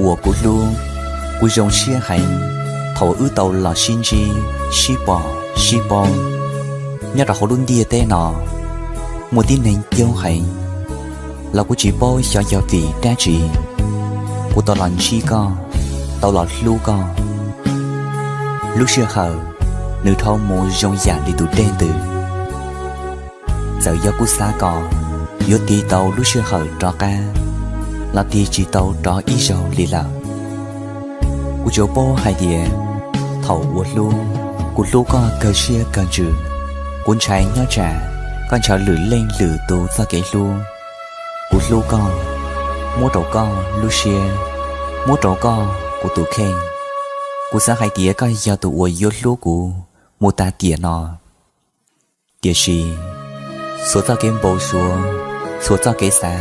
uas kuv hlub, kuv zoo siab heev thaum wb tau los sib ntsib, sib pom, sib paub. Nyob rau hauv lub ntiaj teb no, muaj tib neeg coob heev, los kuv tsis paub xyov yog vim dab tsi kuv tau los ntsib koj, tau los hlub koj. Lub sij hawm nws dhau mus zoo yam li tus dej ntws. Txawm yog kuv xav kom yuav tig tau lub sij hawm rov qab, los tig tsis tau rov ib zaug li lawm. Kuv tsuas paub hais tias thaum uas hlub, kuv hlub koj kawg siab kawg ntsws. Kuv ntshai nyob tsam koj ntshaw lwm leej lwm tus txoj kev hlub. Kuv hlub koj, muab rau koj lub siab, muab rau koj kuv tus kheej. Kuv xav hais tias koj yog tus uas yuav hlub kuv mus tas tiam no. Tiam sis txhua txoj kev npau suav, txhua txoj kev xav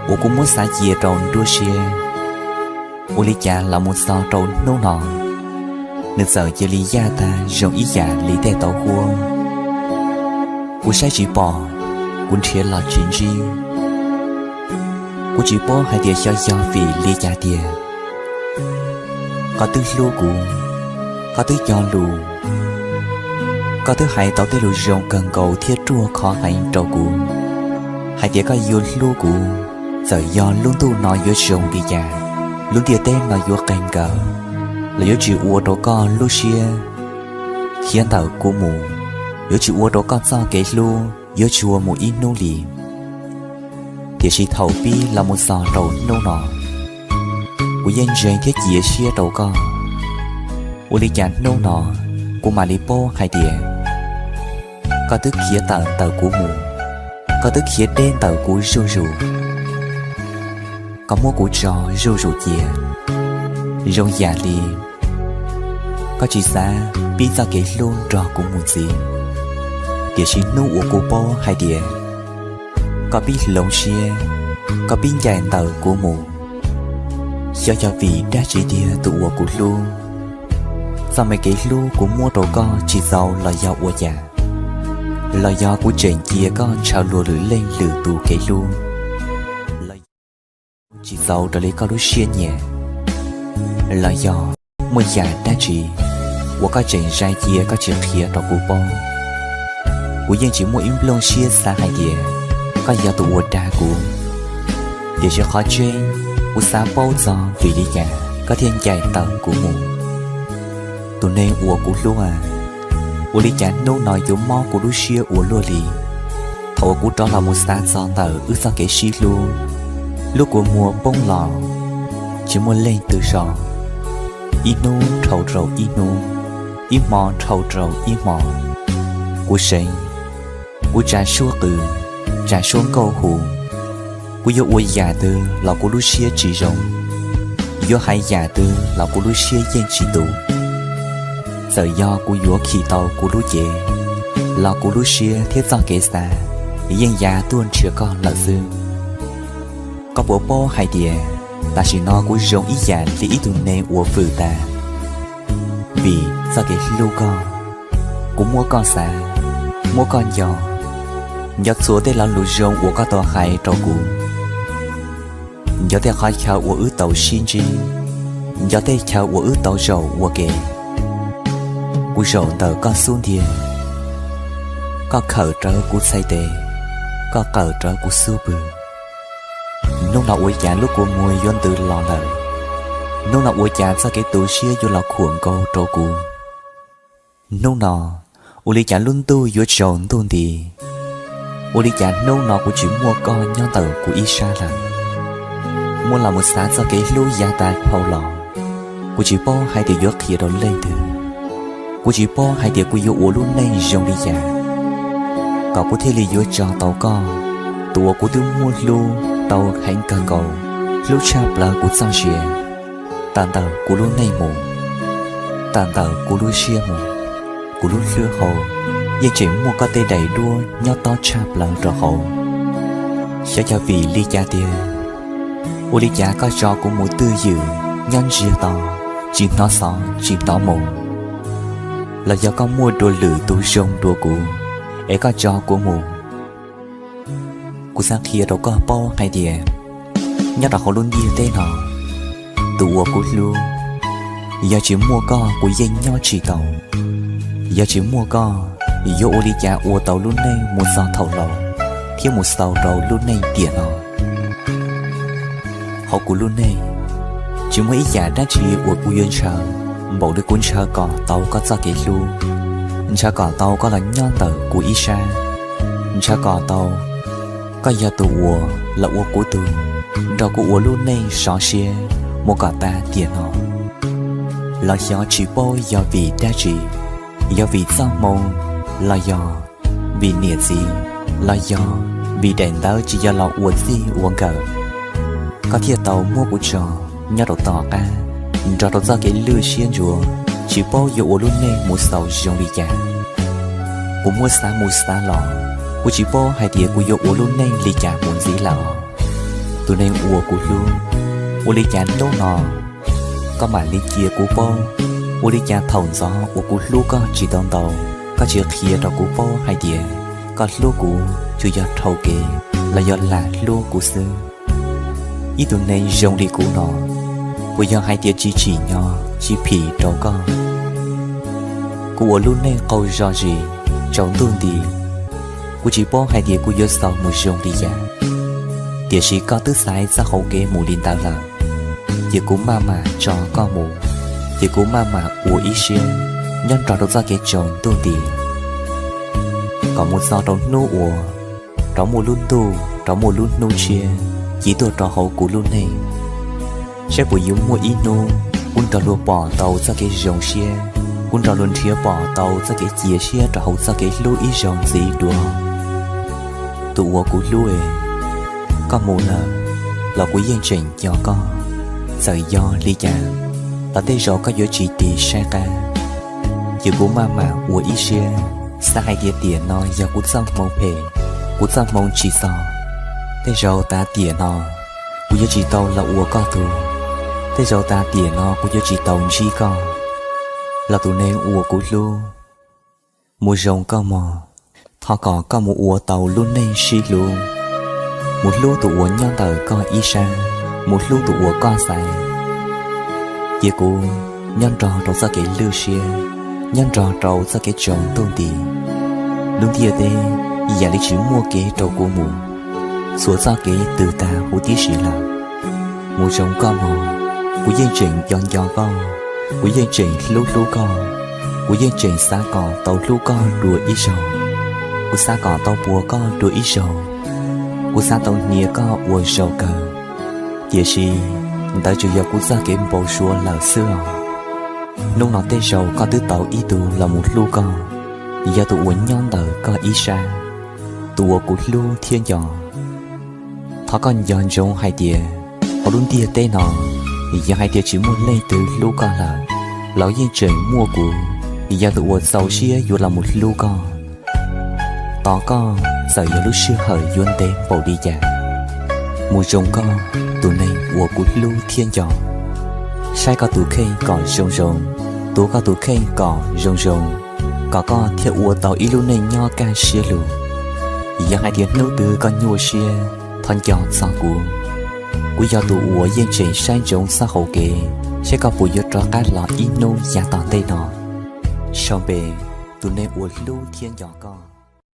uas kuv muab xav cia rau nruab siab, ua li cas los mus txog rau hnub no, nws txawm cia li yaj tag zoo ib yam li tej tauv huab. Kuv saib tsis pom, kuv nrhiav los tsis ntsib. Kuv tsis paub hais tias xyov yog vim li cas tiag. Koj twb hlub kuv, koj twb cog lus, koj twb hais tau tej lus zoo kawg nkaus thiab ruaj khov heev rau kuv, hais tias koj yuav hlub kuv, txawm yog lub ntuj no yuav zoo li cas, lub ntiaj teb no yuav qeeg nkaus, los yuav tsis ua rau koj lub siab khiav ntawm kuv mus, yuav tsis ua rau koj txoj kev hlub yuav tsis ua mus ib hnub li. Tiam sis thaum pib los mus txog rau hnub no, kuv yeej ntseeg thiab cia siab rau koj. Ua li cas hnub no kuv mam li paub hais tias koj twb khiav tawm ntawm kuv mus, koj twb khiav deb ntawm kuv zuj zus. Koj muab kuv tso zuj zus cia, zoo yam li koj tsis xav pib txoj kev hlub nrog kuv mus ntxiv. Tiam sis hnub uas kuv paub hais tias koj pib hloov siab, koj pib ncaim ntawm kuv mus, xyov yog vim dab tsi tiag tus uas kuv hlub. Txoj me kev hlub kuv muab rau koj tsis txaus los yog ua cas? Los yog kuv tseem cia koj ntshaw luag lwm leej lwm tus kev hlub? Los yog tsis txaus raws li koj lub siab nyiam? Los yog muaj yam dab tsi uas koj tseem zais cia koj tsis qhia rau kuv paub? Kuv yeej tsis muaj ib nplooj siab xav hais tias koj yog tus uas dag kuv. Tiam sis qhov tseeb, kuv xav paub txog vim li cas koj thiaj ncaim ntawm kuv mus. Tus neeg uas kuv hlub a, ua li cas hnub no yuav mob kuv lub siab ua luaj li? Thaum uas kuv rov los mus xav txog ntawm wb txoj kev sib hlub, lub kua muag poob los tsis muaj leej twg so. Ib hnub dhau rau ib hnub, ib hmo dhau rau ib hmo, kuv seev, kuv tsa suab qws, tsa suab nkauj hu. Kuv yuav ua yam twg los kuv lub siab tsis zoo, yuav hais yam twg los kuv lub siab yeej tsis tus. Txawm yog kuv yuav khi tau kuv lub cev, los kuv lub siab thiab txoj kev xav yeej ya tuaj nrhiav koj lawm xwb. Koj puas paub hais tias tam sim no kuv zoo ib yam li ib tug neeg uas vwm tas? Vim txoj kev hlub koj, kuv muab koj xav, muab koj nco, nco txhua tej lo lus zoo uas koj tau hais rau kuv, nco tej qhov chaw uas wb tau sib ntsib, nco tej chaw uas wb tau zaum ua ke. Kuv zaum ntawm koj xub ntiag, koj khawm rawv kuv txhais tes, koj qawm rawv kuv xub pwg. Hnub no ua cas lub kua muag yuav ntws los lawm? Hnub no ua cas txoj kev tu siab yuav los khuam nkaus rau kuv? Hnub no ua li cas lub ntuj yuav tsaus ntuj nti? Ua li cas hnub no kuv tsis muaj koj nyob ntawm kuv ib sab lawm? Muab los mus xav txoj kev hlub yav tas dhau los, kuv tsis paub hais tias yuav qhia rau leej twg. Kuv tsis paub hais tias kuv yuav ua lub neej zoo li cas, kom kuv thiaj li yuav tso tau koj, tus uas kuv twb muaj hlub tau heev kawg nkaus, hlub tshaj plaws kuv txoj sia, tawm ntawm kuv lub neej mus, tawm ntawm kuv lub siab mus. Kuv lub hlwb hau yeej tseem muaj koj tej daim duab nyob tob tshaj plaws rau hauv. Xyov yog vim li cas tiag, ua li cas koj tso kuv mus twj ywm nyob ntsiag to, tsis hnov xov tsis hnov moo? Los yog koj muaj dua lwm tus zoo dua kuv, es koj tso kuv mus? Kuv xav qhia rau koj paub hais tias nyob rau hauv lub ntiaj teb no, Tus uas kuv hlub, yog tsis muaj koj kuv yeej nyob tsis tau. Yog tsis muaj koj, yuav ua li cas ua tau lub neej mus txog thaum laus, thiab mus xaus rau lub neej tiam no? Hauv kuv lub neej, tsis muaj ib yam dab tsi uas kuv yuav ntshaw npaum li kuv ntshaw kom tau koj txoj kev hlub, ntshaw kom tau koj los nyob ntawm kuv ib sab, ntshaw kom tau koj yog tus uas los ua kuv tug, nrog kuv ua lub neej sov siab mus kom tas tiam no. Los xyov tsis paub yog vim dab tsi, yog vim txoj hmoo, los yog vim niam txiv, los yog vim daim ntawv tsis yog los ua txij ua nkawm, koj thiaj tau muab kuv tso nyob rau tom qab, nrog rau txoj kev lwj siab ntsuav, tsis paub yuav ua lub neej mus xaus zoo li cas. Kuv muab xav mus xav los, kuv tsis paub hais tias kuv yuav ua lub neej li cas mus ntxiv lawm. Tus neeg uas kuv hlub, ua li cas hnub no koj mam li cia kuv paub? Ua li cas thaum ntxov uas kuv hlub koj tsis tau ntau, koj tsis qhia rau kuv paub hais tias koj hlub kuv tsuas yog dhau kev los yog lam hlub kuv xwb? Ib tug neeg zoo li kuv no, puas yog hais tias tsis tsim nyog tsis phim rau koj? Kuv ua lub neej qaug zog zis, tsaus ntuj nti, kuv tsis paub hais tias kuv yuav xaus mus zoo li cas. Tiam sis koj twb xaiv txoj hau kev mus li ntawd lawm, ces kuv maj mam tso koj mus, ces kuv maj mam ua ib siab nyob nrog rau txoj kev tsaus ntuj nti, kom mus txog rau hnub uas rov muaj lub ntuj, rov muaj lub hnub tshiab ci tuaj rau hauv kuv lub neej, saib puas yuav muaj ib hnub kuv nrog luag pom tau txoj kev zoo siab, kuv nrog luag nrhiav pom tau txoj kev cia siab rau hauv txoj kev hlub ib zaug ntxiv dua. Tus uas kuv hlub, koj mus lawm los kuv yeej tseem nco koj. Txawm yog li cas los tej zaum koj yuav tsis tig saib qab, ces kuv maj mam ua ib siab, xav hais tias tiam no yog kuv txoj hmoo phem, kuv txoj hmoo tsis txog. Tej zaum tas tiam no kuv yuav tsis tau los ua koj tug, tej zaum tas tiam no kuv yuav tsis tau ntsib koj. Los tus neeg uas kuv hlub, mus zoo koj mog. Thov kom koj mus ua tau lub neej sib hlub, mus hlub tus uas nyob ntawm koj ib sab, mus hlub tus uas koj xaiv, cia kuv nyob nrog rau txoj kev lwj siab, nyob nrog rau txoj kev tsaus ntuj nti. Lub ntiaj teb yam li tsis muaj kev rau kuv mus, txhua txoj kev twb tag huv tib si lawm. Mus zoo koj mog, kuv yeej tseem nco nco koj, kuv yeej tseem hlub hlub koj, kuv yeej tseem xav kom tau hlub koj dua ib zaug, kuv xav kom tau puas koj dua ib zaug, kuv xav tau hnia koj ua zaus kawg. Tiam sis ntawd tsuas yog kuv txoj kev npau suav lawm xwb os. Hnub no tej zaum koj twb tau ib tug los mus hlub koj, yog tus uas nyob ntawm koj ib sab, tus uas kuv hlub thiab nco. Thov koj nco ntsoov hais tias hauv lub ntiaj teb no, yog hais tias tsis muaj leej twg hlub koj lawm, los yeej tseem muaj kuv, yog tus uas txaus siab yuav los mus hlub koj. Tos koj txawm yog lub sij hawm yuav ntev npaum li cas. Mus zoo koj, tus neeg uas kuv hlub thiab nco. Saib koj tus kheej kom zoo zoo, tuav koj tus kheej kom zoo zoo, kom koj thiaj ua tau ib lub neej nyob kaj siab lug. Yog hais tias hnub twg koj nyuaj siab, thov nco txog kuv. Kuv yog tus uas yeej tseem saib ntsoov txoj hau kev, saib koj puas yuav rov qab los ib hnub yav tom ntej no. Sau npe, tus neeg uas hlub thiab nco koj.